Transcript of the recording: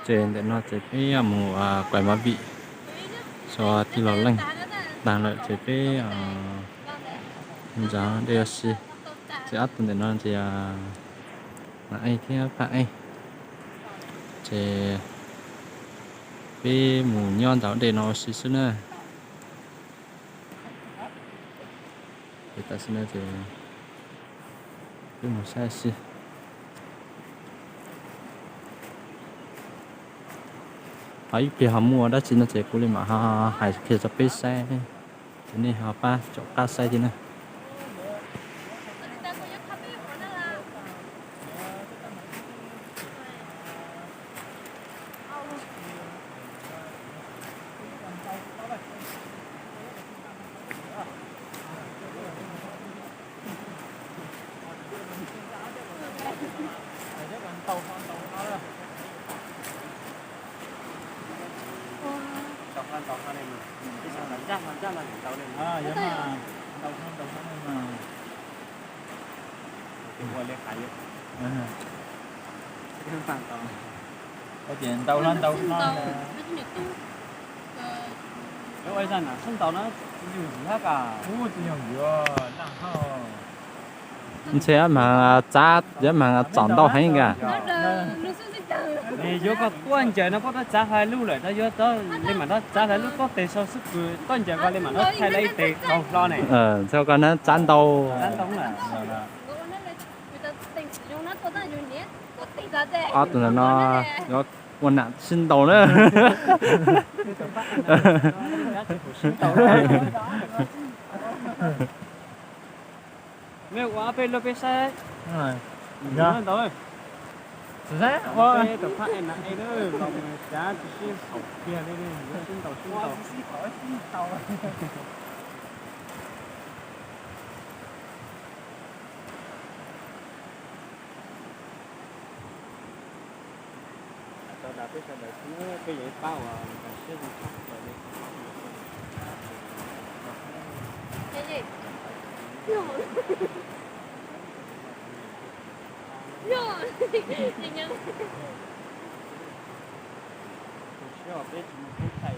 Ces ntawm no ces peb mus kuaj mov vim, xyov tij laug leej tag lawm ces peb mus ntsav dej ua si. Ces ob tug ntawm no ces Nam Eej thiab Paj Eej, ces peb mus nyob ntawm dej no ua si xwb na. Ces tam sim no ces peb mus saib si. Ho ib pliag ho muaj dab tsi no ces kuv li mam ho hais kiag rau peb saib, ces nej ho pab caum qab saib thiab na. Ua ces ntau hlo ntau hlo. Lawv ua zaj nam sab ntaus na, yug ywm hab kas. Ub, tsis yog ywm, naj hau. Ntshe yuav mas txav, yuav mas txaus ntau heev kas. Yuav koj tuaj ncaws no koj tuaj txav hla lub lawm, yuav li mam tuaj txav hla lub koj tes sau xub pwg tuaj ncaws koj li mam tuaj thaij lawv ib tes kaug hlo ne. Ntshe koj na txav ntau. Txav ntau na. Ob tug ntawm no yuav ua nam sib ntaus na. Mej ua peb lub peb saib. Ntau. Peb rov qab e na e los mus xyav tsis sib haum kiag li, yuav sib ntaus sib ntaus. Tau dag peb sawv daws xwb, peb yog ib pab uas nkag siab zoo tshaj plaws li. Tus siab uas peb tsis mus peb thaij